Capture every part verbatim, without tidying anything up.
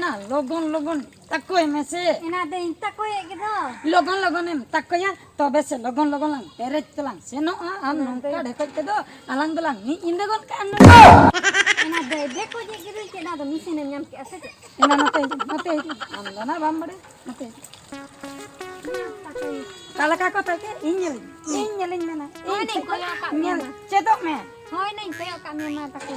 ᱱᱟ, ᱞᱚᱜᱚᱱ ᱞᱚᱜᱚᱱ ᱛᱟᱠᱚᱭ ᱢᱮᱥᱮ᱾ ᱮᱱᱟ ᱫᱚᱧ ᱛᱟᱠᱚᱭᱮᱫ ᱜᱮᱫᱚ᱾ ᱞᱚᱜᱚᱱ ᱞᱚᱜᱚᱱᱮᱢ ᱛᱟᱠᱚᱭᱟ, ᱛᱚᱵᱮ ᱥᱮ ᱞᱚᱜᱚᱱ ᱞᱚᱜᱚᱱ ᱞᱟᱝ ᱯᱮᱨᱮᱡ ᱛᱮᱞᱟᱝ ᱥᱮᱱᱚᱜᱼᱟ᱾ ᱟᱢ ᱦᱮᱸ, ᱱᱚᱝᱠᱟ ᱫᱟᱹᱭ᱾ ᱰᱷᱮᱠᱚᱡ ᱛᱮᱫᱚ ᱟᱞᱟᱝ ᱫᱚᱞᱟᱝ ᱢᱤᱫ ᱧᱤᱫᱟᱹ ᱜᱚᱫ ᱠᱟᱜᱼᱟ ᱱᱚᱰᱮ᱾ ᱮᱱᱟ ᱫᱟᱹᱭ, ᱰᱷᱮᱠᱚᱡ ᱮᱫ ᱜᱮᱫᱚᱧ ᱪᱮᱫ, ᱟᱫᱚ ᱢᱤᱥᱤᱱᱮᱢ ᱧᱟᱢ ᱠᱮᱫᱼᱟ ᱥᱮ ᱪᱮᱫ? ᱮᱱᱟ ᱱᱚᱛᱮ ᱦᱤᱡᱩᱜ, ᱱᱚᱛᱮ ᱦᱤᱡᱩᱜ᱾ ᱟᱢ ᱫᱚ ᱱᱟ ᱵᱟᱢ ᱵᱟᱲᱟᱭᱟ, ᱱᱚᱛᱮ ᱦᱤᱡᱩᱜ᱾ ᱦᱮᱸ, ᱛᱟᱠᱚᱭ᱾ ᱚᱠᱟ ᱞᱮᱠᱟ ᱠᱚ ᱛᱟᱠᱮ? ᱤᱧ ᱧᱮᱞᱤᱧ, ᱤᱧ ᱧᱮᱞᱤᱧ ᱢᱮᱱᱟ᱾ ᱦᱳᱭ, ᱤᱧ ᱱᱟᱹᱧ ᱠᱚᱭᱚᱜ ᱟᱠᱟᱫ ᱢᱮᱭᱟ ᱧᱮᱞ ᱢᱟ᱾ ᱪᱮᱫᱚᱜ ᱢᱮ᱾ ᱦᱳᱭ, ᱱᱟᱹᱧ ᱠᱚᱭᱚᱜ ᱟᱠᱟᱫ ᱢᱮᱭᱟ ᱢᱟ, ᱛᱟᱠᱚ᱾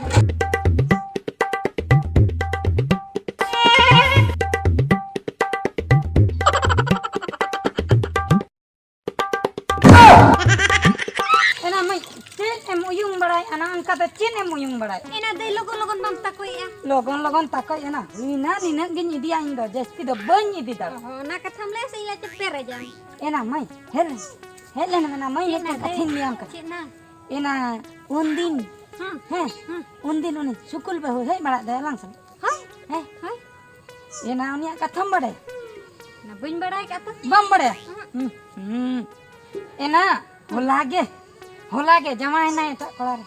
ᱮᱱᱟ ᱢᱟᱹᱭ, ᱪᱮᱫ ᱮᱢ ᱩᱭᱩᱝ ᱵᱟᱲᱟᱭᱮᱫᱼᱟ? ᱱᱟ ᱚᱱᱠᱟ ᱫᱚ ᱪᱮᱫ ᱮᱢ ᱩᱭᱩᱝ ᱵᱟᱲᱟᱭᱮᱫᱼᱟ? ᱮᱱᱟ ᱫᱟᱹᱭ, ᱞᱚᱜᱚᱱ ᱞᱚᱜᱚᱱ ᱵᱟᱢ ᱛᱟᱠᱚᱭᱮᱫᱼᱟ᱾ ᱞᱚᱜᱚᱱ ᱞᱚᱜᱚᱱ ᱛᱟᱠᱚᱭ ᱮᱱᱟ, ᱦᱩᱭᱱᱟ, ᱱᱤᱱᱟᱹᱜ ᱜᱤᱧ ᱤᱫᱤᱭᱟ, ᱤᱧ ᱫᱚ ᱡᱟᱹᱥᱛᱤ ᱫᱚ ᱵᱟᱹᱧ ᱤᱫᱤ ᱫᱟᱲᱮᱭᱟᱜᱼᱟ᱾ ᱚ, ᱚᱱᱟ ᱠᱟᱛᱷᱟᱢ ᱞᱟᱹᱭᱟ ᱥᱮ ᱤᱧ ᱞᱟᱡ ᱛᱮ ᱯᱮᱨᱮᱡᱟᱢ? ᱮᱱᱟ ᱢᱟᱹᱭ, ᱦᱮᱡ ᱞᱮᱱ, ᱦᱮᱡ ᱞᱮᱱ ᱢᱮᱱᱟ ᱢᱟᱹᱭ, ᱪᱮᱫ ᱢᱤᱫᱴᱮᱱ ᱱᱟ ᱫᱟᱹᱭ? ᱠᱟᱛᱷᱟᱧ ᱞᱟᱹᱭᱟᱢ ᱠᱟᱱᱟ᱾ ᱪᱮᱫ ᱱᱟ? ᱮᱱᱟ ᱩᱱᱫᱤᱱ, ᱦᱮᱸ, ᱦᱮᱸ, ᱦᱮᱸ᱾ ᱩᱱᱫᱤᱱ ᱩᱱᱤ ᱥᱩᱠᱩᱞ ᱵᱟᱹᱦᱩ ᱦᱮᱡ ᱵᱟᱲᱟᱜ ᱫᱚ ᱟᱞᱟᱝ ᱥᱟᱞᱟᱜ᱾ ᱦᱳᱭ, ᱦᱮᱸ᱾ ᱦᱳᱭ᱾ ᱮᱱᱟ ᱩᱱᱤᱭᱟᱜ ᱠᱟᱛᱷᱟᱢ ᱵᱟᱲᱟᱭᱟ? ᱚᱱᱟ ᱵᱟᱹᱧ ᱵᱟᱲᱟᱭ ᱠᱟᱜ ᱛᱚ᱾ ᱵᱟᱢ ᱵᱟᱲᱟᱭᱟ? ᱦᱩᱸ᱾ ᱦᱩᱸ, ᱦᱩᱸ᱾ ᱮᱱᱟ ᱦᱚᱞᱟ ᱜᱮ, ᱦᱚᱞᱟ ᱜᱮ ᱡᱟᱶᱟᱭ ᱮᱱᱟᱭ ᱮᱴᱟᱜ ᱠᱚᱲᱟ ᱨᱮ᱾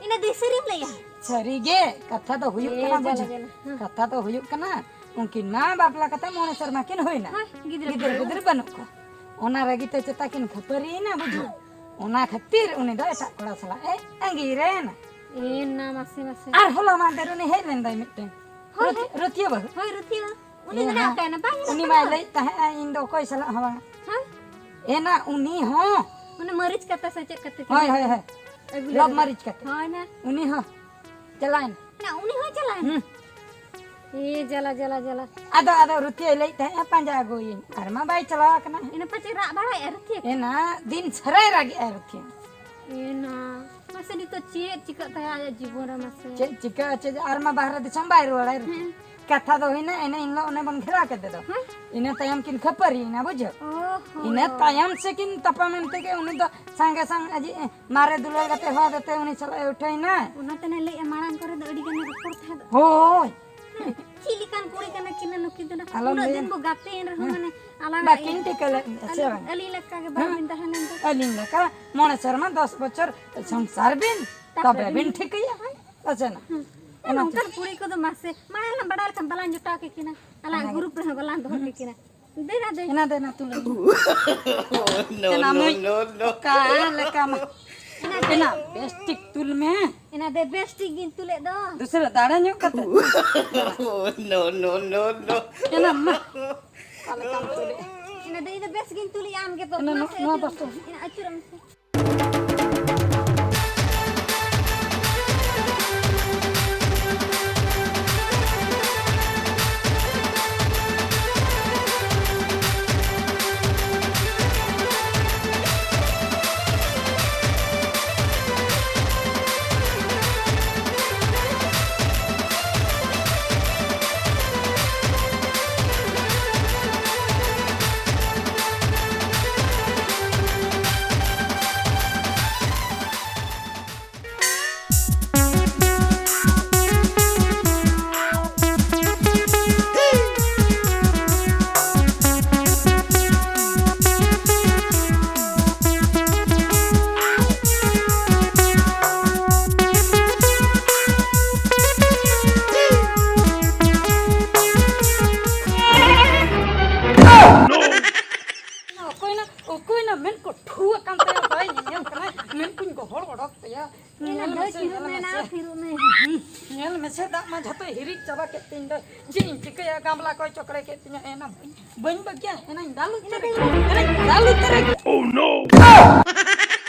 ᱤᱱᱟᱹ ᱫᱚ ᱥᱟᱹᱨᱤᱢ ᱞᱟᱹᱭᱟ? ᱥᱟᱹᱨᱤ ᱜᱮ, ᱠᱟᱛᱷᱟ ᱫᱚ ᱦᱩᱭᱩᱜ ᱮ, ᱠᱟᱱᱟ, ᱡᱟᱞᱟ, ᱵᱩᱡᱷᱟᱹᱣ᱾ ᱡᱟᱞᱟ, ᱦᱮᱸ᱾ ᱠᱟᱛᱷᱟ ᱫᱚ ᱦᱩᱭᱩᱜ ᱠᱟᱱᱟ, ᱩᱱᱠᱤᱱ ᱢᱟ ᱵᱟᱯᱞᱟ ᱠᱟᱛᱮ ᱢᱚᱬᱮ ᱥᱮᱨᱢᱟ ᱠᱤᱱ ᱦᱩᱭᱱᱟ᱾ ᱦᱳᱭ, ᱜᱤᱫᱽᱨᱟᱹ ᱜᱤᱫᱽᱨᱟᱹ ᱯᱤᱫᱽᱨᱟᱹ ᱯᱤᱫᱽᱨᱟᱹ ᱵᱟᱹᱱᱩᱜ ᱠᱚᱣᱟ᱾ ᱚᱱᱟ ᱨᱟᱹᱜᱤ ᱛᱮ ᱪᱮᱛᱟ ᱠᱤᱱ ᱠᱷᱟᱹᱯᱟᱹᱨᱤᱭᱮᱱᱟ, ᱵᱩᱡᱷᱟᱹᱣ᱾ ᱚᱱᱟ ᱠᱷᱟᱹᱛᱤᱨ ᱩᱱᱤ ᱫᱚ ᱮᱴᱟᱜ ᱠᱚᱲᱟ ᱥᱟᱞᱟᱜ ᱮ ᱟᱸᱜᱤᱨᱮᱱᱟ᱾ ᱮ ᱱᱟ, ᱢᱟᱥᱮ, ᱢᱟᱥᱮ᱾ ᱟᱨ ᱦᱚᱞᱟ ᱢᱟᱦᱫᱮᱨ ᱩᱱᱤ ᱦᱮᱡ ᱞᱮᱱ ᱫᱚᱭ ᱢᱤᱫᱴᱮᱱ᱾ ᱦᱳᱭ, ᱨᱩᱛ-, ᱦᱳᱭ᱾ ᱨᱩᱛᱷᱤᱭᱟᱹ ᱵᱟᱹᱦᱩ᱾ ᱦᱳᱭ, ᱨᱩᱛᱷᱤᱭᱟᱹ ᱵᱟᱹᱦᱩ᱾ ᱩᱱᱤ ᱮ ᱫᱚ ᱱᱟ, ᱚᱠᱟᱭᱮᱱᱟ? ᱵᱟᱝ ᱧᱮᱞᱚᱜ ᱩᱱᱤ ᱠᱟᱱᱟ᱾ ᱢᱟᱭ ᱞᱟᱹᱭᱮᱫ ᱛᱟᱦᱮᱸᱜᱼᱟ, ᱤᱧ ᱫᱚ ᱚᱠᱚᱭ ᱥᱟᱞᱟᱜ ᱦᱚᱸ ᱵᱟᱝ᱾ ᱦᱮᱸ? ᱮᱱᱟ ᱩᱱᱤ ᱦᱚᱸ᱾ ᱚᱱᱮ ᱢᱟᱹᱨᱤᱪ ᱠᱟᱛᱷᱟ ᱥᱮ ᱪᱮᱫ ᱠᱟᱛᱷᱟ ᱦᱳᱭ, ᱠᱟᱱᱟ? ᱦᱳᱭ, ᱦᱳᱭ᱾ ᱟᱹᱜᱩ ᱞᱚᱵ ᱞᱮᱫᱟ᱾ ᱢᱟᱹᱨᱤᱪ ᱠᱟᱛᱮ᱾ ᱦᱳᱭ ᱱᱟ᱾ ᱩᱱᱤ ᱦᱚᱸ ᱪᱟᱞᱟᱣᱮᱱ᱾ ᱱᱟ, ᱩᱱᱤ ᱦᱚᱸ ᱪᱟᱞᱟᱣᱮᱱ? ᱦᱩᱸ᱾ ᱮ, ᱡᱟᱞᱟ, ᱡᱟᱞᱟ, ᱡᱟᱞᱟ᱾ ᱟᱫᱚ, ᱟᱫᱚ ᱨᱩᱛᱷᱤᱭᱟᱹᱭ ᱞᱟᱹᱭᱮᱫ ᱛᱟᱦᱮᱸᱜᱼᱟ, ᱯᱟᱸᱡᱟ ᱟᱹᱜᱩᱭᱟᱹᱧ᱾ ᱟᱨ ᱢᱟ ᱵᱟᱭ ᱪᱟᱞᱟᱣ ᱟᱠᱟᱱᱟ᱾ ᱤᱱᱟᱹ ᱯᱟᱪᱮ ᱨᱟᱜ ᱵᱟᱲᱟᱭᱮᱫᱼᱟ ᱨᱩᱛᱷᱤᱭᱟᱹ? ᱮᱱᱟ ᱫᱤᱱ ᱥᱟᱨᱟᱭ ᱨᱟᱜᱮᱜᱼᱟᱭ ᱨᱩᱛᱷᱤᱭᱟᱹ᱾ ᱮᱱᱟ᱾ ᱢᱟᱥᱮ ᱱᱤᱛᱚᱜ ᱪᱮᱫ ᱪᱤᱠᱟᱹᱜ ᱛᱟᱭᱟ ᱟᱭᱟᱜ ᱡᱤᱵᱚᱱ ᱨᱮ ᱢᱟᱥᱮ? ᱪᱮᱫ ᱪᱤᱠᱟᱹᱜᱼᱟ, ᱪᱮᱫ ᱟᱨ ᱢᱟ ᱵᱟᱦᱨᱮ ᱫᱤᱥᱚᱢ ᱵᱟᱭ ᱨᱩᱣᱟᱹᱲᱟᱭ ᱨᱩᱛᱷᱤᱭᱟᱹ᱾ ᱦᱮᱸ᱾ ᱠᱟᱛᱷᱟ ᱫᱚ ᱦᱩᱭᱱᱟ, ᱮᱱᱮ ᱤᱱ ᱦᱤᱞᱳᱜ ᱚᱱᱮ ᱵᱚᱱ ᱜᱷᱮᱨᱟᱣ ᱠᱮᱫ ᱫᱚ᱾ ᱦᱮᱸ᱾ ᱤᱱᱟᱹ ᱛᱟᱭᱚᱢ ᱠᱤᱱ ᱠᱷᱟᱹᱯᱟᱹᱨᱤᱭᱮᱱᱟ, ᱵᱩᱡᱷᱟᱹᱣ᱾ ᱚ ᱦᱚᱸ᱾ ᱤᱱᱟᱹ ᱛᱟᱭᱚᱢ ᱥᱮ ᱠᱤᱱ ᱛᱟᱯᱟᱢᱮᱱ ᱛᱮᱜᱮ ᱩᱱᱤ ᱫᱚ ᱥᱟᱸᱜᱮ ᱥᱟᱝ ᱟᱡᱤᱡ ᱢᱟᱨᱮ ᱫᱩᱞᱟᱹᱲ ᱜᱟᱛᱮ ᱦᱚᱸ ᱟᱫᱚ ᱛᱮ ᱩᱱᱤ ᱥᱟᱞᱟᱜ ᱮ ᱩᱴᱷᱟᱹᱭᱱᱟ᱾ ᱚᱱᱟ ᱛᱮᱱᱮ ᱞᱟᱹᱭᱮᱫᱼᱟ, ᱢᱟᱲᱟᱝ ᱠᱚᱨᱮ ᱫᱚ ᱟᱹᱰᱤ ᱜᱟᱱᱮ ᱨᱚᱯᱚᱲ ᱛᱟᱦᱮᱸᱫ᱾ ᱦᱳᱭ᱾ ᱪᱮᱫ ᱞᱮᱠᱟᱱ ᱠᱩᱲᱤ ᱠᱟᱱᱟ ᱠᱤᱱ ᱱᱩᱠᱤᱱ ᱫᱚ ᱱᱟ? ᱟᱞᱚᱢ ᱩᱱᱟᱹᱜ ᱞᱟᱹᱭᱟ᱾ ᱫᱤᱱ ᱵᱚ ᱜᱟᱛᱮᱭᱮᱱ ᱨᱮᱦᱚᱸ ᱦᱮᱸ᱾ ᱢᱟᱱᱮ ᱟᱞᱟᱝᱟᱜ ᱵᱟᱹᱠᱤᱱ ᱤᱭᱟᱹ ᱴᱷᱤᱠᱟᱹ ᱞᱮᱫ ᱢᱮᱭᱟ, ᱥᱮ ᱟᱹᱞᱤᱧ, ᱵᱟᱝ? ᱟᱹᱞᱤᱧ ᱞᱮᱠᱟ ᱜᱮ ᱵᱟᱝ ᱦᱮᱸ᱾ ᱵᱤᱱ ᱛᱟᱦᱮᱸ ᱞᱮᱱ ᱫᱚ᱾ ᱟᱹᱞᱤᱧ ᱞᱮᱠᱟ ᱢᱚᱬᱮ ᱥᱮᱨᱢᱟ ᱫᱚᱥ ᱵᱚᱪᱷᱚᱨ ᱥᱚᱝᱥᱟᱨ ᱵᱤᱱ, ᱛᱟᱯᱚᱨᱮ ᱛᱚᱵᱮ ᱵᱤᱱ ᱵᱤᱱ ᱴᱷᱤᱠᱟᱹᱭᱟ᱾ ᱦᱮᱸ᱾ ᱯᱟᱪᱮ ᱱᱟ? ᱦᱩᱸ᱾ ᱚᱱᱟ ᱱᱚᱝᱠᱟᱱ ᱠᱩᱲᱤ ᱠᱚᱫᱚ ᱢᱟᱥᱮ, ᱢᱟᱲᱟᱝ ᱞᱟᱝ ᱵᱟᱰᱟᱭ ᱞᱮᱠᱷᱟᱱ ᱵᱟᱞᱟᱝ ᱡᱚᱴᱟᱣ ᱠᱮ ᱠᱤᱱᱟ, ᱟᱞᱟᱝ ᱚᱱᱟᱜᱮ᱾ ᱜᱨᱩᱯ ᱨᱮᱦᱚᱸ ᱵᱟᱞᱟᱝ ᱫᱚᱦᱚ ᱠᱮ ᱠᱤᱱᱟ᱾ ᱫᱮᱱᱟ ᱫᱮ᱾ ᱮᱱᱟ ᱫᱮᱱᱟ ᱛᱩᱞᱟᱹ᱾ No, ᱮᱱᱟ no, ᱢᱟᱹᱭ, no, no. ᱚᱠᱟ ᱞᱮᱠᱟ ᱢᱟ᱾ ᱮᱱᱟ ᱫᱮ᱾ ᱮᱱᱟ ᱵᱮᱥ ᱴᱷᱤᱠ ᱛᱩᱞ ᱢᱮ᱾ ᱮᱱᱟ ᱫᱮ ᱵᱮᱥ ᱴᱷᱤᱠ ᱜᱤᱧ ᱛᱩᱞᱮᱫ ᱫᱚ᱾ ᱫᱩᱥᱨᱟᱹ ᱫᱟᱲᱮ ᱧᱚᱜ ᱠᱟᱛᱮ᱾ No, no, no, no. ᱮᱱᱟ ᱢᱟ᱾ ᱚᱠᱟ ᱞᱮᱠᱟᱢ ᱛᱩᱞᱮᱫ? ᱮᱱᱟ ᱫᱮ ᱤᱧ ᱫᱚ ᱵᱮᱥ ᱜᱤᱧ ᱛᱩᱞᱮᱫᱼᱟ, ᱟᱢ ᱜᱮ ᱛᱚ᱾ ᱮᱱᱟ ᱢᱟᱥᱮ ᱱᱚᱣᱟ ᱟᱹᱪᱩᱨ ᱵᱟᱥ ᱢᱮᱥᱮ᱾ ᱮᱱᱟ ᱟᱹᱪᱩᱨ ᱢᱮᱥᱮ᱾ ᱚᱠᱚᱭᱱᱟ, ᱚᱠᱚᱭᱱᱟ ᱢᱮᱱ ᱠᱚ ᱴᱷᱩ ᱟᱠᱟᱱ ᱛᱟᱭᱟ, ᱵᱟᱭ ᱧᱮᱧᱮᱞ ᱠᱟᱱᱟ, ᱢᱮᱱ ᱠᱚᱧ ᱜᱚᱦᱚᱲ ᱚᱰᱚᱠ ᱛᱟᱭᱟ᱾ ᱮᱱᱟ ᱧᱮᱞ ᱫᱟᱹᱭ ᱢᱮᱥᱮ, ᱯᱷᱤᱨᱩᱜ ᱧᱮᱞ ᱢᱮ ᱱᱟ, ᱢᱮᱥᱮ᱾ ᱯᱷᱤᱨᱩᱜ ᱢᱮ᱾ ᱦᱩᱸ, ᱧᱮᱞ ᱢᱮᱥᱮ, ᱫᱟᱜ ᱢᱟ ᱡᱷᱚᱛᱚᱭ ᱦᱤᱨᱤᱡ ᱪᱟᱵᱟ ᱠᱮᱫ ᱛᱤᱧ ᱫᱚ᱾ ᱪᱮᱫ ᱤᱧ ᱪᱤᱠᱟᱹᱭᱟ, ᱜᱟᱢᱞᱟ ᱠᱚᱭ ᱪᱚᱠᱲᱮ ᱠᱮᱫ ᱛᱤᱧᱟ᱾ ᱮᱱᱟ ᱵᱟᱹᱧ, ᱵᱟᱹᱧ ᱵᱟᱹᱜᱤᱭᱟ, ᱮᱱᱟᱧ ᱫᱟᱞ ᱩᱛᱟᱹᱨ ᱜᱮ, ᱮᱱᱟᱧ ᱫᱟᱞ ᱩᱛᱟᱹᱨ ᱜᱮ᱾ Oh no!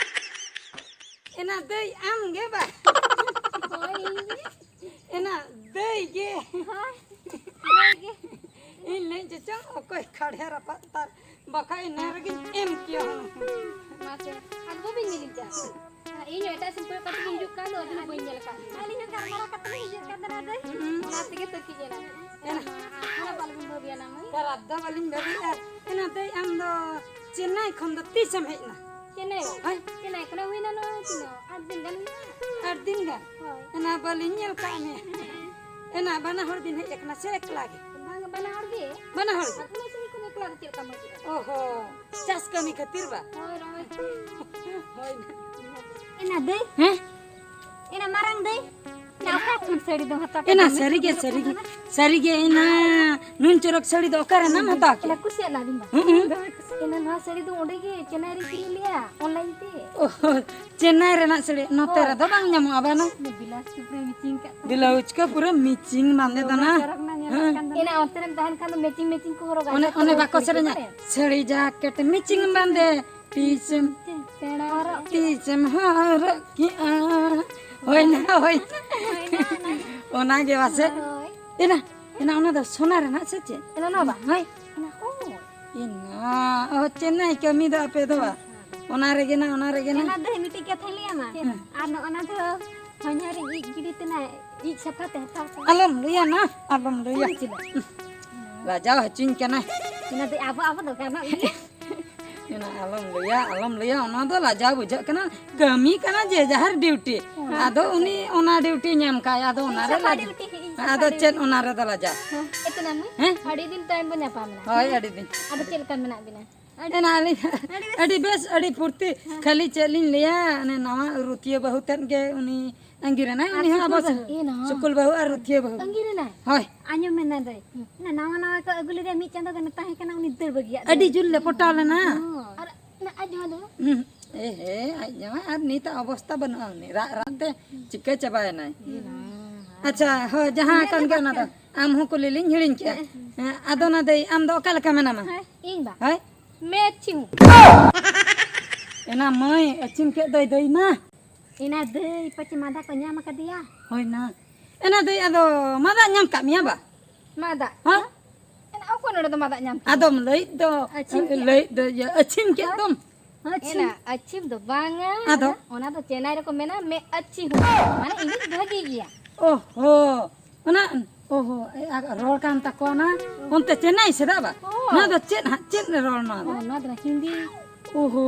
ᱮᱱᱟ ᱫᱟᱹᱭ ᱟᱢ ᱜᱮ ᱵᱟ? ᱦᱳᱭ, ᱤᱧ ᱜᱮ᱾ ᱮᱱᱟ ᱫᱟᱹᱭ ᱜᱮ᱾ ᱦᱳᱭ, ᱫᱟᱹᱭ ᱜᱮ᱾ ᱤᱧ ᱞᱟᱹᱭ ᱪᱚᱪᱚᱝ ᱚᱠᱚᱭ ᱠᱷᱟᱲᱮ ᱨᱟᱯᱟᱜ ᱛᱟᱨ, ᱵᱟᱠᱷᱟᱡ ᱮᱱᱟ ᱨᱮᱜᱮᱧ ᱮᱢ ᱠᱮᱭᱟ ᱦᱩᱱᱟᱹᱝ᱾ ᱢᱟᱥᱮ, ᱟᱫᱚ ᱵᱟᱹᱧ ᱧᱮᱞᱤᱧ ᱠᱟᱱ᱾ ᱤᱧ ᱦᱚᱸ ᱮᱴᱟᱜ ᱥᱮᱱ ᱠᱚᱭᱚᱜ ᱠᱟᱛᱮ ᱜᱤᱧ ᱦᱤᱡᱩᱜ ᱠᱟᱱ ᱫᱚ, ᱟᱫᱚ ᱵᱟᱹᱧ ᱧᱮᱞ ᱟᱠᱟᱫ ᱢᱮᱭᱟ᱾ ᱟᱹᱞᱤᱧ ᱦᱚᱸ ᱜᱟᱞᱢᱟᱨᱟᱣ ᱠᱟᱛᱮ ᱞᱤᱧ ᱦᱤᱡᱩᱜ ᱠᱟᱱ ᱛᱟᱦᱮᱱᱟ ᱫᱟᱹᱭ᱾ ᱦᱩᱸ᱾ ᱚᱱᱟ ᱛᱮᱜᱮ ᱛᱟᱹᱠᱤᱡ ᱮᱱᱟ᱾ ᱮᱱᱟ᱾ ᱟᱨ ᱵᱟᱞᱮ ᱵᱚᱱᱫᱚ ᱜᱮᱭᱟ ᱱᱟ ᱢᱟᱹᱭ᱾ ᱠᱷᱟᱨᱟᱯ ᱫᱚ ᱵᱟᱹᱞᱤᱧ ᱵᱷᱟᱹᱵᱤᱭᱮᱫᱼᱟ᱾ ᱮᱱᱟ ᱫᱟᱹᱭ, ᱟᱢ ᱫᱚ ᱪᱮᱱᱱᱟᱭ ᱠᱷᱚᱱ ᱫᱚ ᱛᱤᱥᱮᱢ ᱦᱮᱡ ᱮᱱᱟ? ᱪᱮᱱᱱᱟᱭ? ᱦᱳᱭ᱾ ᱪᱮᱱᱱᱟᱭ ᱠᱷᱚᱱᱟᱜ ᱦᱩᱭᱱᱟ ᱱᱚᱜᱼᱚᱭ ᱛᱤᱱᱟᱹᱜ, ᱟᱴ ᱫᱤᱱ ᱜᱟᱱ ᱦᱩᱭᱱᱟ᱾ ᱟᱴ ᱫᱤᱱ ᱜᱟᱱ? ᱦᱳᱭ᱾ ᱮᱱᱟ ᱵᱟᱹᱞᱤᱧ ᱧᱮᱞ ᱠᱟᱜ ᱢᱮᱭᱟ᱾ ᱮᱱᱟ ᱵᱟᱱᱟ ᱦᱚᱲ ᱵᱤᱱ ᱦᱮᱡ ᱟᱠᱟᱱᱟ ᱥᱮ ᱮᱠᱞᱟ ᱜᱮ? ᱵᱟᱝ, ᱵᱟᱱᱟ ᱦᱚᱲ ᱜᱮ᱾ ᱵᱟᱱᱟ ᱦᱚᱲ ᱜᱮ? ᱟᱫᱚ ᱩᱱᱟᱹᱜ ᱥᱟᱺᱜᱤᱧ ᱠᱷᱚᱱ ᱮᱠᱞᱟ ᱫᱚ ᱪᱮᱫ ᱞᱮᱠᱟᱢ ᱦᱤᱡᱩᱜᱼᱟ? ᱚᱦᱚ, ᱪᱟᱥ ᱠᱟᱹᱢᱤ ᱠᱷᱟᱹᱛᱤᱨ ᱵᱟ? ᱦᱳᱭ, ᱨᱚᱦᱚᱭ᱾ ᱦᱳᱭ᱾ ᱮᱱᱟ ᱫᱟᱹᱭ? ᱦᱮᱸ? ᱮᱱᱟ ᱢᱟᱨᱟᱝ ᱫᱟᱹᱭ? ᱚᱠᱟ ᱠᱷᱚᱱ ᱥᱟᱹᱲᱤ ᱫᱚᱢ ᱦᱟᱛᱟᱣ ᱠᱮᱫᱟ? ᱮᱱᱟ ᱥᱟᱹᱨᱤ ᱜᱮ, ᱥᱟᱹᱨᱤ ᱜᱮ, ᱥᱟᱹᱨᱤ ᱜᱮ ᱮᱱᱟ ᱱᱩᱱ ᱪᱚᱨᱚᱠ ᱥᱟᱹᱲᱤ ᱫᱚ ᱚᱠᱟᱨᱮ ᱱᱟᱢ ᱦᱟᱛᱟᱣ ᱠᱮᱫᱟ? ᱠᱩᱥᱤᱭᱟᱜ ᱞᱟᱹᱜᱤᱫ ᱵᱟᱝ? ᱦᱩᱸ, ᱦᱩᱸ᱾ ᱫᱚᱢᱮ ᱠᱩᱥᱤ᱾ ᱮᱱᱟ ᱱᱚᱣᱟ ᱥᱟᱹᱲᱤ ᱫᱚ ᱚᱸᱰᱮ ᱜᱮ ᱪᱮᱱᱱᱟᱭ ᱨᱮᱧ ᱠᱤᱨᱤᱧ ᱞᱮᱜᱼᱟ, online ᱛᱮ᱾ ᱚ, ᱪᱮᱱᱱᱟᱭ ᱨᱮᱱᱟᱜ ᱥᱟᱹᱲᱤ ᱱᱚᱛᱮ ᱦᱳᱭ᱾ ᱨᱮᱫᱚ ᱵᱟᱝ ᱧᱟᱢᱚᱜᱼᱟ ᱵᱟᱝ? ᱵᱤᱞᱟᱣᱩᱡᱽ ᱠᱚ ᱯᱩᱨᱟᱹ ᱢᱤᱪᱤᱝ ᱠᱟᱜ ᱛᱟᱢᱟ᱾ ᱵᱤᱞᱟᱣᱩᱡᱽ ᱠᱚ ᱯᱩᱨᱟᱹ ᱢᱤᱪᱤᱝ ᱵᱟᱸᱫᱮ ᱫᱚ ᱱᱟ᱾ ᱪᱚᱨᱚᱠ ᱱᱟ ᱧᱮᱞᱚᱜ ᱦᱮᱸ᱾ ᱠᱟᱱ ᱫᱚ᱾ ᱮᱱᱟ ᱚᱱᱛᱮ ᱨᱮᱢ ᱛᱟᱦᱮᱱ ᱠᱷᱟᱱ ᱫᱚ ᱢᱮᱪᱤᱝ ᱢᱮᱪᱤᱝ ᱠᱚ ᱦᱚᱨᱚᱜᱟ᱾ ᱚᱱᱮ, ᱚᱱᱮ ᱵᱟᱠᱚ ᱥᱮᱨᱮᱧᱟ? ᱥᱟᱹᱲᱤ ᱡᱟᱠᱮᱴ ᱢᱤᱪᱤᱝ ᱵᱟᱸᱫᱮ, ᱛᱤᱥᱮᱢ, ᱛᱤᱥᱮᱢ ᱦᱚᱨᱚᱜ ᱠᱮᱜᱼᱟ? ᱦᱳᱭ ᱱᱟ, ᱦᱳᱭ᱾ ᱚᱱᱟ ᱜᱮ ᱯᱟᱥᱮᱡ᱾ ᱦᱳᱭ᱾ ᱮᱱᱟ, ᱮᱱᱟ ᱚᱱᱟ ᱫᱚ ᱥᱚᱱᱟ ᱨᱮᱱᱟᱜ ᱥᱮ ᱪᱮᱫ? ᱮᱱᱟ ᱱᱚᱣᱟ ᱵᱟᱝ? ᱦᱳᱭ᱾ ᱮᱱᱟ, ᱚ᱾ ᱮᱱᱟ, ᱚ, ᱪᱮᱱᱱᱟᱭ ᱠᱟᱹᱢᱤ ᱫᱚ ᱟᱯᱮ ᱫᱚ ᱵᱟᱝ? ᱚᱱᱟ ᱨᱮᱜᱮ ᱱᱟ, ᱚᱱᱟ ᱨᱮᱜᱮ ᱱᱟ᱾ ᱮᱱᱟ ᱫᱟᱹᱭ ᱢᱤᱫᱴᱤᱡ ᱠᱟᱛᱷᱟᱧ ᱞᱟᱹᱭ ᱟᱢᱟ᱾ ᱦᱮᱸ᱾ ᱟᱨ ᱱᱚᱜᱼᱚ ᱱᱟ ᱫᱚ ᱦᱚᱧᱦᱟᱨᱤᱧ ᱤᱡ ᱜᱤᱰᱤ ᱛᱮᱱᱟᱭ, ᱤᱡ ᱥᱟᱯᱷᱟ ᱛᱮ ᱦᱟᱛᱟᱣ ᱠᱟᱜ᱾ ᱟᱞᱚᱢ ᱞᱟᱹᱭᱟ ᱱᱟ, ᱟᱞᱚᱢ ᱞᱟᱹᱭᱟ᱾ ᱩᱱᱤ ᱪᱮᱫᱟᱜ? ᱞᱟᱡᱟᱣ ᱦᱚᱪᱚᱧ ᱠᱟᱱᱟᱭ᱾ ᱚᱱᱟ ᱫᱚ ᱟᱵᱚ, ᱟᱵᱚ ᱫᱚ ᱜᱟᱱᱚᱜ ᱜᱮᱭᱟ᱾ ᱚᱱᱟ ᱟᱞᱚᱢ ᱞᱟᱹᱭᱟ, ᱟᱞᱚᱢ ᱞᱟᱹᱭᱟ, ᱚᱱᱟ ᱫᱚ ᱞᱟᱡᱟᱣ ᱵᱩᱡᱷᱟᱹᱜ ᱠᱟᱱᱟ᱾ ᱠᱟᱹᱢᱤ ᱠᱟᱱᱟ ᱡᱮ ᱡᱟᱦᱟᱨ ᱰᱤᱭᱩᱴᱤ᱾ ᱦᱮᱸ᱾ ᱟᱫᱚ ᱩᱱᱤ ᱚᱱᱟ ᱰᱤᱭᱩᱴᱤ ᱧᱟᱢ ᱠᱷᱟᱭ, ᱟᱫᱚ ᱚᱱᱟ ᱨᱮ ᱥᱟᱯᱷᱟ ᱞᱟᱡᱟᱣ᱾ ᱰᱤᱭᱩᱴᱤ, ᱤᱧ ᱥᱟᱯᱷᱟ ᱟᱫᱚ ᱰᱤᱭᱩᱴᱤ᱾ ᱪᱮᱫ ᱚᱱᱟ ᱨᱮᱫᱚ ᱞᱟᱡᱟᱣ? ᱦᱮᱸ, ᱮᱛᱱᱟ ᱢᱟᱹᱭ, ᱦᱮᱸ? ᱟᱹᱰᱤ ᱫᱤᱱ ᱛᱟᱭᱚᱢ ᱵᱚᱱ ᱧᱟᱯᱟᱢ ᱮᱱᱟ᱾ ᱦᱳᱭ, ᱟᱹᱰᱤ ᱫᱤᱱ᱾ ᱟᱫᱚ ᱪᱮᱫ ᱞᱮᱠᱟ ᱢᱮᱱᱟᱜ ᱵᱤᱱᱟ? ᱟᱹᱰᱤ ᱮᱱᱟ ᱟᱹᱞᱤᱧ ᱟᱹᱰᱤ ᱵᱮᱥ᱾ ᱟᱹᱰᱤ ᱵᱮᱥ, ᱟᱹᱰᱤ ᱯᱷᱩᱨᱛᱤ᱾ ᱦᱮᱸ᱾ ᱠᱷᱟᱹᱞᱤ ᱪᱮᱫ ᱞᱤᱧ ᱞᱟᱹᱭᱟ, ᱚᱱᱮ ᱱᱟᱣᱟ ᱨᱩᱛᱤᱭᱟᱹ ᱵᱟᱹᱦᱩ ᱛᱮᱫ ᱜᱮ ᱩᱱᱤ ᱟᱸᱜᱤᱨ ᱮᱱᱟᱭ, ᱟᱨ ᱩᱱᱤ ᱦᱚᱸ ᱥᱩᱠᱩᱞ ᱟᱵᱚ ᱵᱟᱹᱦᱩ᱾ ᱥᱮᱫ᱾ ᱮ ᱱᱟᱣᱟ᱾ ᱥᱩᱠᱩᱞ ᱵᱟᱹᱦᱩ ᱟᱨ ᱨᱩᱛᱤᱭᱟᱹ ᱵᱟᱹᱦᱩ᱾ ᱟᱸᱜᱤᱨ ᱮᱱᱟᱭ? ᱦᱳᱭ᱾ ᱟᱸᱡᱚᱢ ᱢᱮ ᱱᱟ ᱫᱟᱹᱭ, ᱚᱱᱟ ᱱᱟᱣᱟ ᱱᱟᱣᱟ ᱠᱚ ᱟᱹᱜᱩ ᱞᱮᱫᱮᱭᱟ ᱢᱤᱫ ᱪᱟᱸᱫᱚ ᱜᱟᱱᱮ ᱛᱟᱦᱮᱸ ᱠᱟᱱᱟ, ᱩᱱᱤ ᱫᱟᱹᱲ ᱵᱟᱹᱜᱤᱭᱟᱫ ᱟᱹᱰᱤ ᱫᱚ᱾ ᱡᱳᱨ ᱞᱮ ᱯᱚᱴᱟᱣ ᱞᱮᱱᱟ᱾ ᱦᱚᱸ᱾ ᱟᱨ ᱚᱱᱟ ᱟᱡ ᱡᱟᱶᱟᱭ ᱫᱚ? ᱦᱩᱸ᱾ ᱮ ᱦᱮ, ᱟᱡ ᱡᱟᱶᱟᱭ ᱟᱨ ᱱᱤᱛᱟᱜ ᱚᱵᱚᱥᱛᱟ ᱵᱟᱹᱱᱩᱜᱼᱟ, ᱩᱱᱤ ᱨᱟᱜ ᱨᱟᱜ ᱛᱮ ᱪᱤᱠᱟᱹ ᱪᱟᱵᱟᱭᱮᱱᱟᱭ᱾ ᱮ ᱱᱟ᱾ ᱟᱪᱪᱷᱟ, ᱦᱳᱭ, ᱡᱟᱦᱟᱸ ᱠᱟᱱ ᱜᱮ ᱚᱱᱟ ᱫᱚ᱾ ᱟᱢ ᱦᱚᱸ ᱠᱩᱞᱤ ᱞᱤᱧ ᱦᱤᱲᱤᱧ ᱠᱮᱜᱼᱟ᱾ ᱦᱮᱸ᱾ ᱦᱮᱸ, ᱟᱫᱚ ᱱᱟ ᱫᱟᱹᱭ, ᱟᱢ ᱫᱚ ᱚᱠᱟ ᱞᱮᱠᱟ ᱢᱮᱱᱟᱢᱟ? ᱦᱮᱸ, ᱤᱧ ᱵᱟ? ᱦᱳᱭ᱾ ᱢᱮᱪᱷᱤᱢ᱾ ᱮᱱᱟ ᱢᱟᱹᱭ, ᱟᱹᱪᱷᱤᱢ ᱠᱮᱫ ᱫᱚᱭ ᱫᱟᱹᱭ ᱢᱟ᱾ ᱮᱱᱟ ᱫᱟᱹᱭ, ᱯᱟᱪᱮ ᱢᱟᱫᱟ ᱠᱚ ᱧᱟᱢ ᱟᱠᱟᱫᱮᱭᱟ? ᱦᱳᱭ ᱱᱟ᱾ ᱮᱱᱟ ᱫᱟᱹᱭ, ᱟᱫᱚ ᱢᱟᱫᱟ ᱧᱟᱢ ᱠᱟᱜ ᱢᱮᱭᱟ ᱵᱟ? ᱢᱟᱫᱟ? ᱦᱮᱸ? ᱮᱱᱟ ᱚᱠᱚᱭ ᱱᱚᱰᱮ ᱫᱚ ᱢᱟᱫᱟ ᱧᱟᱢ ᱠᱮᱫᱟ? ᱟᱫᱚᱢ ᱞᱟᱹᱭ ᱫᱚ, ᱟᱹᱪᱷᱤᱢ ᱠᱮᱫ᱾ ᱞᱟᱹᱭ ᱫᱚ, ᱤᱭᱟᱹ, ᱟᱹᱪᱷᱤᱢ ᱠᱮᱫ ᱫᱚᱢ᱾ ᱟᱹᱪᱷᱤᱢ᱾ ᱮᱱᱟ ᱟᱹᱪᱷᱤᱢ ᱫᱚ ᱵᱟᱝᱟ᱾ ᱟᱫᱚ? ᱚᱱᱟ ᱫᱚ ᱪᱮᱱᱱᱟᱭ ᱨᱮᱠᱚ ᱢᱮᱱᱟ, ᱢᱮ ᱟᱹᱪᱷᱤ ᱦᱚᱸ᱾ ᱢᱟᱱᱮ ᱤᱝᱞᱤᱥ ᱵᱷᱟᱹᱜᱤ ᱜᱮᱭᱟ᱾ ᱚ ᱦᱚ᱾ ᱚᱱᱟ, ᱚ ᱦᱚ, ᱮ, ᱟ, ᱨᱚᱲ ᱠᱟᱱ ᱛᱟᱠᱚᱣᱟ ᱱᱟ᱾ ᱚᱱᱛᱮ ᱪᱮᱱᱱᱟᱭ ᱥᱮᱫ ᱵᱟ? ᱦᱳᱭ᱾ ᱱᱚᱣᱟ ᱫᱚ ᱪᱮᱫ ᱦᱟᱸᱜ, ᱪᱮᱫ ᱨᱮ ᱨᱚᱲ ᱱᱚᱣᱟ ᱫᱚ? ᱚ, ᱱᱚᱣᱟ ᱫᱚ ᱦᱤᱱᱫᱤ᱾ ᱚ ᱦᱚ᱾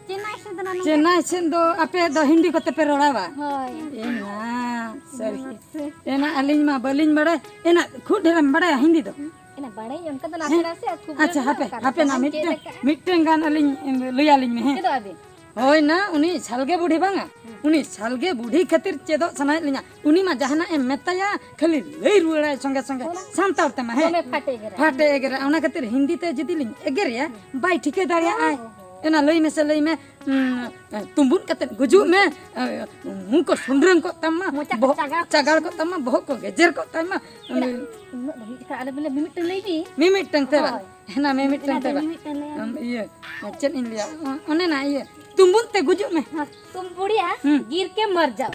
ᱪᱮᱱᱱᱟᱭ ᱥᱮᱫ ᱫᱚ ᱱᱟ ᱱᱚᱝᱠᱟ᱾ ᱪᱮᱱᱱᱟᱭ ᱥᱮᱫ ᱫᱚ ᱟᱯᱮ ᱫᱚ ᱦᱤᱱᱫᱤ ᱠᱚᱛᱮ ᱯᱮ ᱨᱚᱲᱟ ᱵᱟ? ᱦᱳᱭ᱾ ᱮ ᱢᱟ, ᱥᱟᱹᱨᱤ᱾ ᱢᱟᱥᱮ᱾ ᱮᱱᱟ ᱟᱹᱞᱤᱧ ᱢᱟ ᱵᱟᱹᱞᱤᱧ ᱵᱟᱲᱟᱭ᱾ ᱮᱱᱟ ᱠᱷᱩᱵ ᱰᱷᱮᱨᱮᱢ ᱵᱟᱲᱟᱭᱟ ᱦᱤᱱᱫᱤ ᱫᱚ? ᱮᱱᱟ ᱵᱟᱲᱟᱭᱟᱹᱧ ᱚᱱᱠᱟ ᱫᱚ ᱱᱟᱥᱮ ᱦᱮᱸ? ᱱᱟᱥᱮ, ᱟᱨ ᱠᱷᱩᱵ ᱟᱪᱪᱷᱟ, ᱰᱷᱮᱨ ᱫᱚ ᱦᱟᱯᱮ, ᱚᱠᱟ ᱦᱟᱯᱮ ᱞᱮᱠᱟ ᱱᱟ ᱵᱟᱹᱧ ᱪᱮᱫ ᱢᱤᱫᱴᱮᱱ, ᱟᱠᱟᱫᱼᱟ᱾ ᱢᱤᱫᱴᱮᱱ ᱜᱟᱱ ᱟᱹᱞᱤᱧ, ᱮᱢ, ᱞᱟᱹᱭᱟᱞᱤᱧ ᱢᱮ, ᱦᱮᱸ? ᱪᱮᱫᱚᱜ ᱟᱹᱵᱤᱱ? ᱦᱳᱭ ᱱᱟ, ᱩᱱᱤ ᱥᱟᱞᱜᱮ ᱵᱩᱰᱷᱤ ᱵᱟᱝᱟ, ᱩᱱᱤ ᱥᱟᱞᱜᱮ ᱵᱩᱰᱷᱤ ᱠᱷᱟᱹᱛᱤᱨ ᱪᱮᱫᱚᱜ ᱥᱟᱱᱟᱭᱮᱫ ᱞᱤᱧᱟ᱾ ᱩᱱᱤ ᱢᱟ ᱡᱟᱦᱟᱱᱟᱜ ᱮᱢ ᱢᱮᱛᱟᱭᱟ, ᱠᱷᱟᱹᱞᱤ ᱞᱟᱹᱭ ᱨᱩᱣᱟᱹᱲᱟᱭ ᱥᱚᱸᱜᱮ ᱥᱚᱸᱜᱮ᱾ ᱚᱱᱟ ᱥᱟᱱᱛᱟᱲ ᱛᱮᱢᱟ, ᱦᱮᱸ᱾ ᱫᱚᱢᱮ ᱯᱷᱟᱴᱮ ᱮᱜᱮᱨᱟ᱾ ᱯᱷᱟᱴᱮ ᱮᱜᱮᱨᱟ᱾ ᱚᱱᱟ ᱠᱷᱟᱹᱛᱤᱨ ᱦᱤᱱᱫᱤ ᱛᱮ ᱡᱩᱫᱤ ᱞᱤᱧ ᱮᱜᱮᱨᱮᱭᱟ, ᱵᱟᱭ ᱴᱷᱤᱠᱟᱹ ᱫᱟᱲᱮᱭᱟᱜᱼᱟᱭ᱾ ᱚᱱᱟ ᱞᱟᱹᱭ ᱢᱮᱥᱮ, ᱞᱟᱹᱭ ᱢᱮ, ᱩᱸ, ᱛᱩᱸᱵᱩᱫ ᱠᱟᱛᱮᱫ ᱜᱩᱡᱩᱜ ᱢᱮ, ᱩᱸ, ᱢᱩ ᱠᱚ ᱥᱩᱸᱰᱨᱟᱹᱝ ᱠᱚᱜ ᱛᱟᱢ ᱢᱟ, ᱢᱚᱪᱟ ᱠᱚ ᱵᱚᱦᱚᱜ ᱪᱟᱜᱟᱲ᱾ ᱪᱟᱜᱟᱲ ᱠᱚᱜ ᱛᱟᱢ ᱢᱟ, ᱵᱚᱦᱚᱜ ᱠᱚ ᱜᱮᱡᱮᱨ ᱠᱚᱜ ᱛᱟᱢ ᱢᱟ᱾ ᱮᱱᱟ, ᱩᱱᱟᱹᱜ ᱫᱚ ᱢᱤᱫ ᱡᱚᱠᱷᱟ ᱟᱞᱮ ᱵᱚᱞᱮ ᱢᱤᱢᱤᱫᱴᱟᱝ ᱞᱟᱹᱭ ᱵᱤᱱ᱾ ᱢᱤᱢᱤᱫᱴᱟᱝ ᱛᱮ ᱵᱟ? ᱦᱳᱭ᱾ ᱦᱮᱱᱟ, ᱢᱤᱢᱤᱫᱴᱟᱝ ᱮᱱᱟ ᱛᱮ ᱫᱚ ᱵᱟ? ᱢᱤᱢᱤᱫᱴᱟᱝ ᱞᱟᱹᱭ ᱟᱢ᱾ ᱟᱢ, ᱤᱭᱟᱹ, ᱪᱮᱫ ᱤᱧ ᱞᱟᱹᱭᱟ? ᱚ-, ᱚᱱᱮ ᱱᱟ ᱤᱭᱟᱹ, ᱛᱩᱸᱵᱩᱫ ᱛᱮ ᱜᱩᱡᱩᱜ ᱢᱮ᱾ ᱦᱮᱸ, ᱛᱩᱢ ᱵᱩᱲᱤᱭᱟ, ᱦᱩᱸ᱾ ᱜᱤᱨ ᱠᱮ ᱢᱟᱨ ᱡᱟᱣ᱾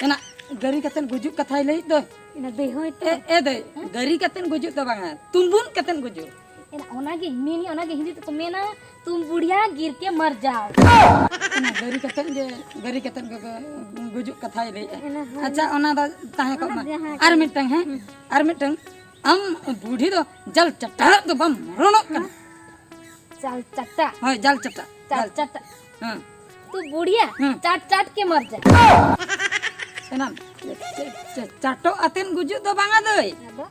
ᱮᱱᱟ, ᱜᱟᱹᱨᱤ ᱠᱟᱛᱮᱱ ᱜᱩᱡᱩᱜ ᱠᱟᱛᱷᱟᱭ ᱞᱟᱹᱭᱮᱫ ᱫᱚᱭ᱾ ᱮᱱᱟ, ᱫᱟᱹᱭ, ᱦᱳᱭ ᱛᱚ᱾ ᱮ, ᱮ ᱫᱟᱹᱭ, ᱦᱮᱸ? ᱜᱟᱹᱨᱤ ᱠᱟᱛᱮᱱ ᱜᱩᱡᱩᱜ ᱫᱚ ᱵᱟᱝᱟ, ᱛᱩᱸᱵᱩᱫ ᱠᱟᱛᱮᱱ ᱜᱩᱡᱩᱜ᱾ ᱮᱱᱟ, ᱚᱱᱟᱜᱤᱧ ᱢᱮᱱᱮᱫ, ᱚᱱᱟᱜᱮ ᱦᱤᱱᱫᱤ ᱛᱮᱠᱚ ᱢᱮᱱᱟ, ᱛᱩᱢ ᱵᱩᱲᱤᱭᱟ ᱜᱤᱨ ᱠᱮ ᱢᱟᱨ ᱡᱟᱣ᱾ ᱮᱱᱟ, ᱜᱟᱹᱨᱤ ᱠᱟᱛᱮᱱ ᱜᱮ, ᱜᱟᱹᱨᱤ ᱠᱟᱛᱮᱱ ᱜᱮ ᱜᱩᱡᱩᱜ ᱠᱟᱛᱷᱟᱭ ᱞᱟᱹᱭᱮᱫᱼᱟ᱾ ᱮᱱᱟ, ᱦᱳᱭ᱾ ᱟᱪᱪᱷᱟ, ᱚᱱᱟ ᱫᱚ ᱛᱟᱦᱮᱸ ᱠᱚᱜ ᱚᱱᱟ ᱢᱟ᱾ ᱡᱟᱦᱟᱸ ᱟᱨ ᱢᱤᱫᱴᱟᱝ, ᱦᱮᱸ? ᱦᱩᱸ᱾ ᱟᱨ ᱢᱤᱫᱴᱟᱝ, ᱟᱢ ᱵᱩᱰᱷᱤ ᱫᱚ ᱡᱟᱞ ᱪᱟᱴᱟᱜ ᱫᱚ ᱵᱟᱢ ᱢᱚᱨᱚᱱᱚᱜ ᱠᱟᱱᱟ᱾ ᱡᱟᱞ ᱪᱟᱴᱟᱜ? ᱦᱳᱭ, ᱡᱟᱞ ᱪᱟᱴᱟᱜ᱾ ᱡᱟᱞ ᱡᱟᱞ᱾ ᱪᱟᱴᱟᱜ᱾ ᱦᱮᱸ᱾ ᱛᱩ ᱵᱩᱲᱤᱭᱟ, ᱦᱮᱸ᱾ ᱪᱟᱴ ᱪᱟᱴ ᱠᱮ ᱢᱟᱨ ᱡᱟ᱾ ᱮᱱᱟᱢ, ᱪᱮ-, ᱪᱮ-, ᱪᱟᱴᱚᱜ ᱟᱛᱮᱱ ᱜᱩᱡᱩᱜ ᱫᱚ ᱵᱟᱝᱟ ᱫᱟᱹᱭ᱾ ᱟᱫᱚ?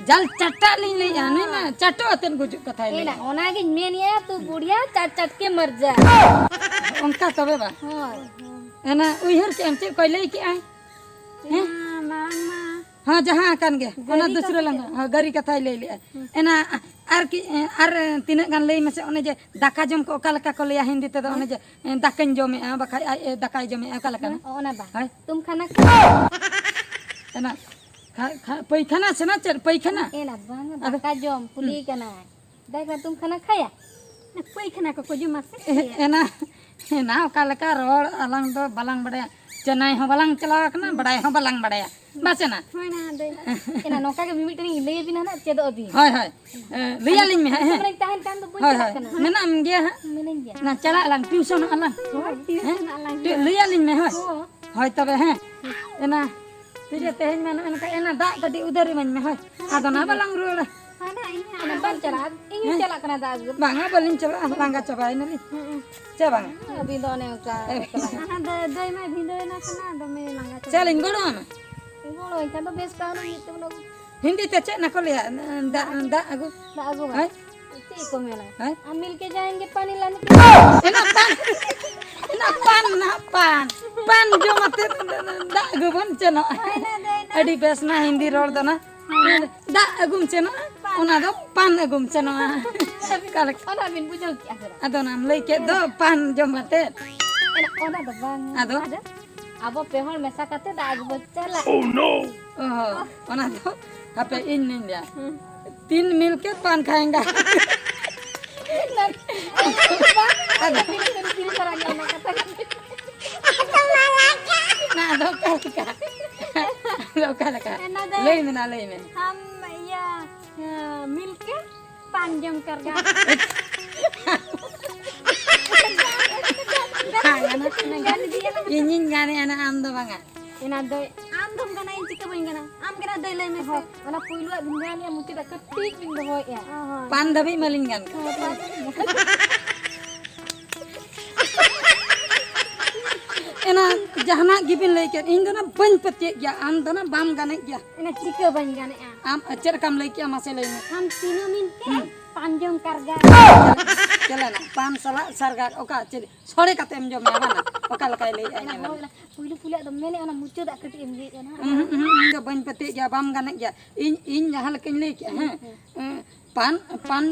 ᱡᱟᱞ ᱪᱟᱴᱟᱜ ᱞᱤᱧ ᱞᱟᱹᱭᱮᱜᱼᱟ, ᱱᱩᱭ ᱢᱟ ᱪᱟᱴᱚᱜ ᱟᱛᱮᱱ ᱜᱩᱡᱩᱜ ᱠᱟᱛᱷᱟᱭ ᱮᱱᱟ, ᱞᱟᱹᱭᱮᱜᱼᱟ᱾ ᱚᱱᱟᱜᱤᱧ ᱢᱮᱱᱮᱜᱼᱟ, ᱛᱩ ᱵᱩᱲᱤᱭᱟ, ᱪᱟᱴ ᱪᱟᱴ ᱠᱮ ᱢᱟᱨ ᱡᱟ᱾ ᱚᱱᱠᱟ ᱛᱚᱵᱮ ᱵᱟ? ᱦᱳᱭ᱾ ᱮᱱᱟ ᱩᱭᱦᱟᱹᱨ ᱠᱮᱜᱼᱟᱢ ᱪᱮᱫ ᱠᱚᱭ ᱞᱟᱹᱭ ᱠᱮᱜᱼᱟᱭ? ᱦᱮᱸ? ᱮᱱᱟ ᱵᱟᱝᱢᱟ ᱦᱮᱸ, ᱡᱟᱦᱟᱸ ᱟᱠᱟᱱ ᱜᱮ, ᱚᱱᱟ ᱜᱟᱹᱨᱤ ᱫᱩᱥᱨᱟᱹ ᱠᱟᱛᱷᱟ ᱞᱟᱝ, ᱜᱮ᱾ ᱦᱮᱸ, ᱜᱟᱹᱨᱤ ᱠᱟᱛᱷᱟᱭ ᱞᱟᱹᱭ ᱞᱮᱜᱼᱟ᱾ ᱦᱩᱸ᱾ ᱮᱱᱟ, ᱟᱨ ᱠᱤ, ᱟᱨ ᱛᱤᱱᱟᱹᱜ ᱜᱟᱱ ᱞᱟᱹᱭ ᱢᱮᱥᱮ, ᱚᱱᱮ ᱡᱮ ᱫᱟᱠᱟ ᱡᱚᱢ ᱠᱚ ᱚᱠᱟ ᱞᱮᱠᱟ ᱠᱚ ᱞᱟᱹᱭᱟ ᱦᱤᱱᱫᱤ ᱛᱮᱫᱚ, ᱦᱮᱸ? ᱚᱱᱮ ᱡᱮ, ᱮ, ᱫᱟᱠᱟᱧ ᱡᱚᱢᱮᱜᱼᱟ, ᱵᱟᱠᱷᱟᱡ ᱟᱡ, ᱮ, ᱫᱟᱠᱟᱭ ᱡᱚᱢᱮᱜᱼᱟ, ᱚᱠᱟ ᱞᱮᱠᱟᱱᱟ? ᱦᱮᱸ, ᱚᱱᱟ ᱵᱟᱝ᱾ ᱦᱳᱭ᱾ ᱛᱩᱢ ᱠᱷᱟᱱᱟ ᱠᱷᱟ-, ᱮᱱᱟ, ᱠᱷᱟ-, ᱠᱷᱟ-, ᱯᱟᱹᱭᱠᱷᱟᱱᱟ ᱥᱮ ᱱᱟ ᱪᱮᱫ? ᱯᱟᱹᱭᱠᱷᱟᱱᱟ? ᱮᱱᱟ ᱵᱟᱝ, ᱟᱫᱚ ᱫᱟᱠᱟ ᱡᱚᱢ, ᱠᱩᱞᱤ ᱦᱩᱸ᱾ ᱠᱟᱱᱟᱭ᱾ ᱫᱟᱠᱟ ᱛᱩᱢ ᱠᱷᱟᱱᱟ ᱠᱷᱟᱭᱟ? ᱚᱱᱟ ᱯᱟᱹᱭᱠᱷᱟᱱᱟ ᱠᱚᱠᱚ ᱡᱚᱢᱟ ᱥᱮ ᱮ-, ᱪᱮᱫ? ᱮᱱᱟ, ᱮᱱᱟ ᱚᱠᱟ ᱞᱮᱠᱟ ᱨᱚᱲ ᱟᱞᱟᱝ ᱫᱚ ᱵᱟᱞᱟᱝ ᱵᱟᱰᱟᱭᱟ᱾ ᱪᱮᱱᱱᱟᱭ ᱦᱚᱸ ᱵᱟᱞᱟᱝ ᱪᱟᱞᱟᱣ ᱟᱠᱟᱱᱟ, ᱵᱟᱰᱟᱭ ᱦᱚᱸ ᱵᱟᱞᱟᱝ ᱵᱟᱰᱟᱭᱟ᱾ ᱵᱟᱥᱮ ᱱᱟ? ᱦᱳᱭ ᱱᱟ, ᱟᱫᱚ ᱮᱱᱟ ᱱᱚᱝᱠᱟ ᱜᱮ ᱢᱤᱢᱤᱫᱴᱮᱱ ᱤᱧ ᱞᱟᱹᱭ ᱟᱵᱤᱱᱟ ᱱᱟᱜ, ᱪᱮᱫᱚᱜ ᱟᱵᱤᱱ᱾ ᱦᱳᱭ, ᱦᱳᱭ᱾ ᱮ, ᱞᱟᱹᱭ ᱟᱹᱞᱤᱧ ᱢᱮ ᱦᱟᱸᱜ, ᱦᱮᱸ᱾ ᱛᱟᱦᱮᱱ ᱠᱷᱟᱱ ᱫᱚ ᱵᱟᱹᱧ ᱦᱳᱭ, ᱪᱟᱞᱟᱜ ᱦᱳᱭ᱾ ᱠᱟᱱᱟ᱾ ᱢᱮᱱᱟᱜ ᱮᱢ ᱜᱮᱭᱟ ᱦᱟᱸᱜ᱾ ᱢᱤᱱᱟᱹᱧ ᱜᱮᱭᱟ᱾ ᱱᱟ, ᱪᱟᱞᱟᱜ ᱟᱞᱟᱝ, ᱴᱤᱭᱩᱥᱚᱱᱚᱜ ᱟᱞᱟᱝ᱾ ᱦᱳᱭ, ᱦᱮᱸ? ᱴᱤᱭᱩᱥᱚᱱᱚᱜ ᱟᱞᱟᱝ᱾ ᱴᱤ-, ᱞᱟᱹᱭ ᱟᱹᱞᱤᱧ ᱢᱮ, ᱦᱳᱭ᱾ ᱦᱳᱭ᱾ ᱦᱳᱭ ᱛᱚᱵᱮ, ᱦᱮᱸ᱾ ᱮᱱᱟ, ᱴᱷᱤᱠ ᱜᱮᱭᱟ, ᱛᱮᱦᱮᱧ ᱢᱟ ᱱᱚᱜᱼᱚᱭ ᱱᱚᱝᱠᱟ, ᱮᱱᱟ ᱫᱟᱜ ᱠᱟᱹᱴᱤᱡ ᱩᱫᱷᱟᱹᱨ ᱤᱢᱟᱹᱧ ᱢᱮ, ᱦᱳᱭ᱾ ᱦᱮᱸ, ᱟᱫᱚ ᱱᱟ ᱴᱷᱤᱠ ᱜᱮᱭᱟ᱾ ᱵᱟᱞᱟᱝ ᱨᱩᱣᱟᱹᱲᱟ᱾ ᱦᱟᱱᱟ ᱤᱧ ᱦᱟᱸᱜ ᱮᱱᱟ ᱵᱟᱢ ᱪᱟᱞᱟᱜᱼᱟ? ᱤᱧᱤᱧ ᱦᱮᱸ? ᱪᱟᱞᱟᱜ ᱠᱟᱱᱟ ᱫᱟᱜ ᱟᱹᱜᱩ᱾ ᱵᱟᱝᱟ, ᱵᱟᱹᱞᱤᱧ ᱪᱟᱞᱟᱜᱼᱟ, ᱞᱟᱸᱜᱟ ᱪᱟᱵᱟᱭᱮᱱᱟᱞᱤᱧ᱾ ᱦᱩᱸ, ᱦᱩᱸ᱾ ᱪᱮ ᱵᱟᱝᱟ? ᱟᱹᱵᱤᱱ ᱫᱚ ᱚᱱᱮ ᱚᱱᱠᱟ ᱦᱮᱸ᱾ ᱪᱟᱞᱟᱜ ᱠᱟᱱᱟ᱾ ᱦᱟᱱᱟ ᱫᱚ ᱫᱟᱹᱭ ᱢᱟᱭ ᱵᱷᱤᱸᱫᱟᱹᱲ ᱮᱱᱟ ᱥᱮ ᱱᱟ, ᱫᱚᱢᱮ ᱞᱟᱸᱜᱟ ᱪᱟᱵᱟ᱾ ᱪᱮᱫ ᱞᱤᱧ ᱜᱚᱲᱚ ᱟᱢᱟ? ᱜᱚᱲᱚ ᱮᱱᱠᱷᱟᱱ ᱫᱚ ᱵᱮᱥ ᱠᱟᱣᱱᱟ ᱢᱤᱫ ᱛᱮᱵᱚᱱ ᱟᱹᱜᱩ᱾ ᱦᱤᱱᱫᱤ ᱛᱮ ᱪᱮᱫ ᱱᱟ ᱠᱚ ᱞᱟᱹᱭᱟ? ᱫᱟᱜ, ᱫᱟᱜ ᱟᱹᱜᱩ᱾ ᱫᱟᱜ ᱟᱹᱜᱩ ᱵᱟᱝ? ᱦᱳᱭ᱾ ᱪᱮᱫ ᱪᱮᱫ ᱠᱚ ᱢᱮᱱᱟ? ᱦᱮᱸ? ᱟᱢ ᱢᱤᱞ ᱠᱮ ᱡᱟᱭᱮᱸᱜᱮ ᱯᱟᱱᱤ ᱞᱟᱱᱮ ᱠᱮ ᱮᱱᱟ ᱯᱟᱱ, ᱮᱱᱟ ᱯᱟᱱ ᱱᱟ ᱯᱟᱱ, ᱯᱟᱱ ᱡᱚᱢ ᱟᱛᱮ ᱫᱟᱜ ᱟᱹᱜᱩ ᱵᱚᱱ ᱪᱮᱱᱚᱜᱼᱟ᱾ ᱦᱳᱭ, ᱱᱟ ᱫᱟᱹᱭ, ᱱᱟ᱾ ᱟᱹᱰᱤ ᱵᱮᱥ ᱱᱟ ᱦᱤᱱᱫᱤ ᱨᱚᱲ ᱫᱚ ᱱᱟ᱾ ᱫᱟᱜ ᱟᱹᱜᱩᱢ ᱪᱮᱱᱚᱜᱼᱟ, ᱚᱱᱟ ᱫᱚ ᱯᱟᱱ ᱟᱹᱜᱩᱢ ᱪᱮᱱᱚᱜᱼᱟ᱾ ᱚᱠᱟ ᱞᱮᱠᱟ? ᱚᱱᱟ ᱵᱤᱱ ᱵᱩᱡᱷᱟᱹᱣ ᱠᱮᱜᱼᱟ ᱥᱮ ᱵᱟᱝ? ᱟᱫᱚ ᱚᱱᱟᱢ ᱞᱟᱹᱭ ᱠᱮᱫ ᱫᱚ ᱯᱟᱱ ᱡᱚᱢ ᱟᱛᱮ᱾ ᱮᱱᱟ, ᱚᱱᱟ ᱫᱚ ᱵᱟᱝ᱾ ᱟᱫᱚ? ᱟᱫᱚ? ᱟᱵᱚ ᱯᱮ ᱦᱚᱲ ᱢᱮᱥᱟ ᱠᱟᱛᱮ ᱫᱟᱜ ᱟᱹᱜᱩ ᱵᱚ ᱪᱟᱞᱟᱜ᱾ ᱚ, ᱚᱱᱟ ᱫᱚ ᱦᱟᱯᱮ ᱤᱧ ᱱᱟᱹᱧ ᱞᱟᱹᱭᱟ᱾ ᱦᱩᱸ᱾ ᱛᱤᱱ ᱢᱤᱞᱠᱮ ᱯᱟᱱ ᱠᱷᱟᱭᱮᱸᱜᱟ᱾ ᱟᱫᱚ ᱚᱱᱟ ᱫᱚ ᱚᱠᱟ ᱞᱮᱠᱟ? ᱟᱫᱚ ᱚᱠᱟ ᱞᱮᱠᱟ? ᱮᱱᱟ ᱫᱚ ᱞᱟᱹᱭ ᱢᱮ ᱱᱟ, ᱞᱟᱹᱭ ᱢᱮ᱾ ᱟᱢ ᱤᱭᱟᱹ, ᱢᱤᱞᱠᱮ ᱯᱟᱱ ᱡᱚᱢ ᱠᱟᱨᱜᱟ᱾ ᱤᱧᱤᱧ ᱜᱟᱱᱮᱜᱼᱟ ᱱᱟ, ᱟᱢ ᱫᱚ ᱵᱟᱝᱟ᱾ ᱮᱱᱟ ᱫᱚᱭ, ᱟᱢ ᱫᱚᱢ ᱜᱟᱱᱟ, ᱤᱧ ᱪᱤᱠᱟᱹ ᱵᱟᱹᱧ ᱜᱟᱱᱟ? ᱟᱢ ᱜᱮ ᱱᱟ ᱫᱟᱹᱭ ᱞᱟᱹᱭ ᱢᱮᱥᱮ᱾ ᱦᱚᱸ, ᱚᱱᱟ ᱯᱩᱭᱞᱩᱣᱟᱜ ᱵᱤᱱ ᱜᱟᱱᱮᱜᱼᱟ, ᱢᱩᱪᱟᱹᱫᱟᱜ ᱠᱟᱹᱴᱤᱡ ᱵᱤᱱ ᱫᱚᱦᱚᱭᱮᱜᱼᱟ᱾ ᱚ, ᱦᱚᱸ᱾ ᱯᱟᱱ ᱫᱷᱟᱹᱵᱤᱡ ᱢᱟᱞᱤᱧ ᱜᱟᱱ ᱠᱟᱜ᱾ ᱦᱚᱸ, ᱯᱟᱱ᱾ ᱮᱱᱟ ᱡᱟᱦᱟᱱᱟᱜ ᱜᱮᱵᱤᱱ ᱞᱟᱹᱭ ᱠᱮᱫ, ᱤᱧ ᱫᱚ ᱱᱟ ᱵᱟᱹᱧ ᱯᱟᱹᱛᱭᱟᱹᱜ ᱜᱮᱭᱟ, ᱟᱢ ᱫᱚ ᱱᱟ ᱵᱟᱢ ᱜᱟᱱᱮᱫ ᱜᱮᱭᱟ᱾ ᱮᱱᱟ ᱪᱤᱠᱟᱹ ᱵᱟᱹᱧ ᱜᱟᱱᱮᱜᱼᱟ? ᱟᱢ ᱪᱮᱫ ᱞᱮᱠᱟᱢ ᱞᱟᱹᱭ ᱠᱮᱜᱼᱟ, ᱢᱟᱥᱮ ᱞᱟᱹᱭ ᱢᱮ᱾ ᱟᱢ ᱛᱤᱱᱟᱹᱜ ᱢᱤᱱ ᱛᱮ ᱦᱩᱸ᱾ ᱯᱟᱱ ᱡᱚᱢ ᱠᱟᱨᱜᱟ᱾ ᱪᱮᱫ ᱞᱮᱱᱟ? ᱯᱟᱱ ᱥᱟᱞᱟᱜ ᱥᱟᱨᱜᱟ, ᱚᱠᱟ ᱪᱮᱫ ᱥᱚᱲᱮ ᱠᱟᱛᱮᱢ ᱡᱚᱢᱟ, ᱵᱟᱝᱟ? ᱚᱠᱟ ᱞᱮᱠᱟᱭ ᱞᱟᱹᱭᱮᱜᱼᱟ, ᱮᱱᱟ ᱧᱮᱞ ᱦᱳᱭ, ᱢᱮ᱾ ᱚᱱᱟ ᱯᱩᱭᱞᱩ ᱯᱩᱭᱞᱩ ᱟᱫᱚ ᱢᱮᱱᱮᱫ, ᱚᱱᱟ ᱢᱩᱪᱟᱹᱫᱟᱜ ᱠᱟᱹᱴᱤᱡ ᱮᱢ ᱞᱟᱹᱭᱮᱫᱼᱟ ᱱᱟᱦᱟᱜ᱾ ᱩᱸᱦᱩᱸ, ᱩᱸᱦᱩᱸ, ᱤᱧ ᱫᱚ ᱵᱟᱹᱧ ᱯᱟᱹᱛᱭᱟᱹᱜ ᱜᱮᱭᱟ, ᱵᱟᱢ ᱜᱟᱱᱮᱫ ᱜᱮᱭᱟ᱾ ᱤᱧ, ᱤᱧ ᱡᱟᱦᱟᱸ ᱞᱮᱠᱟᱧ ᱞᱟᱹᱭ ᱠᱮᱜᱼᱟ, ᱦᱮᱸ? ᱦᱮᱸ᱾ ᱮᱸ, ᱯᱟᱱ, ᱯᱟᱱ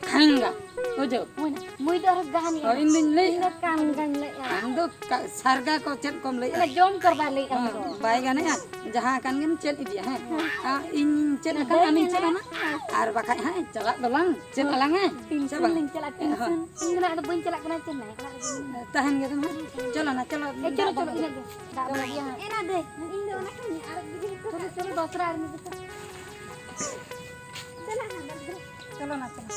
ᱠᱷᱟᱭᱮᱸᱜᱟ, ᱵᱩᱡᱷᱟᱹᱣ? ᱦᱳᱭ ᱱᱟ, ᱢᱩᱭ ᱫᱚ ᱟᱨᱦᱚᱸ ᱜᱟᱱ ᱦᱳᱭ, ᱤᱧ ᱫᱩᱧ ᱞᱟᱹᱭᱮᱫᱼᱟ᱾ ᱤᱧ ᱫᱚ ᱠᱟᱱ ᱜᱟᱧ ᱞᱟᱹᱭᱮᱫᱼᱟ᱾ ᱟᱢ ᱫᱚ ᱠᱟ-, ᱥᱟᱨᱜᱟ ᱠᱚ ᱪᱮᱫ ᱠᱚᱢ ᱞᱟᱹᱭᱮᱫᱼᱟ? ᱚᱱᱟ ᱡᱚᱢ ᱠᱚᱨᱵᱟ ᱞᱟᱹᱭᱮᱫᱼᱟ ᱦᱮᱸ, ᱟᱢ ᱫᱚ᱾ ᱵᱟᱭ ᱜᱟᱱᱮᱜᱼᱟ, ᱡᱟᱦᱟᱸ ᱠᱟᱱ ᱜᱮᱢ ᱪᱮᱫ ᱤᱫᱤᱭᱟ, ᱦᱮᱸ? ᱦᱮᱸ᱾ ᱟᱨ ᱤᱧ ᱪᱮᱫ ᱟᱠᱟᱱᱟ, ᱟᱢᱤᱧ ᱪᱮᱫ ᱟᱢᱟ? ᱟᱨ ᱵᱟᱠᱷᱟᱡ ᱦᱟᱸᱜ ᱪᱟᱞᱟᱜ ᱫᱚᱞᱟᱝ ᱪᱮᱫ ᱟᱞᱟᱝ, ᱦᱮᱸ? ᱥᱮ ᱴᱤᱭᱩᱥᱚᱱ ᱵᱟᱝ? ᱞᱤᱧ ᱪᱟᱞᱟᱜ, ᱦᱮᱸ᱾ ᱴᱤᱭᱩᱥᱚᱱ᱾ ᱤᱧ ᱫᱚ ᱱᱟᱜ ᱟᱫᱚ ᱵᱟᱹᱧ ᱪᱟᱞᱟᱜ ᱠᱟᱱᱟ ᱪᱮᱱᱱᱟᱭ, ᱚᱲᱟᱜ ᱨᱮᱜᱮ ᱢᱮᱱᱟᱹᱧᱟ᱾ ᱛᱟᱦᱮᱱ ᱜᱮ ᱫᱚ ᱦᱟᱸᱜ᱾ ᱪᱚᱞᱚ ᱱᱟ, ᱪᱚᱞᱚ᱾ ᱮ, ᱪᱚᱞᱚ, ᱪᱚᱞᱚ, ᱤᱱᱟᱹᱜ ᱜᱮ᱾ ᱫᱟᱜ ᱵᱟᱲᱟ ᱜᱮᱭᱟ ᱦᱟᱸᱜ᱾ ᱮ, ᱱᱟ ᱫᱮ, ᱤᱧ ᱫᱚ ᱚᱱᱟ ᱠᱚᱧ ᱟᱨᱮᱡ ᱜᱤᱰᱤ ᱦᱚᱴᱚ ᱠᱟᱜᱼᱟ᱾ ᱪᱚᱞᱚ, ᱫᱚᱥᱨᱟ ᱟᱨ ᱢᱤᱫ ᱫᱚᱥᱨᱟ᱾ ᱪᱟᱞᱟᱜ ᱦᱟᱸᱜ, ᱫᱚᱥᱨᱟ᱾ ᱪᱚᱞᱚ ᱱᱟ, ᱪᱚᱞᱚ᱾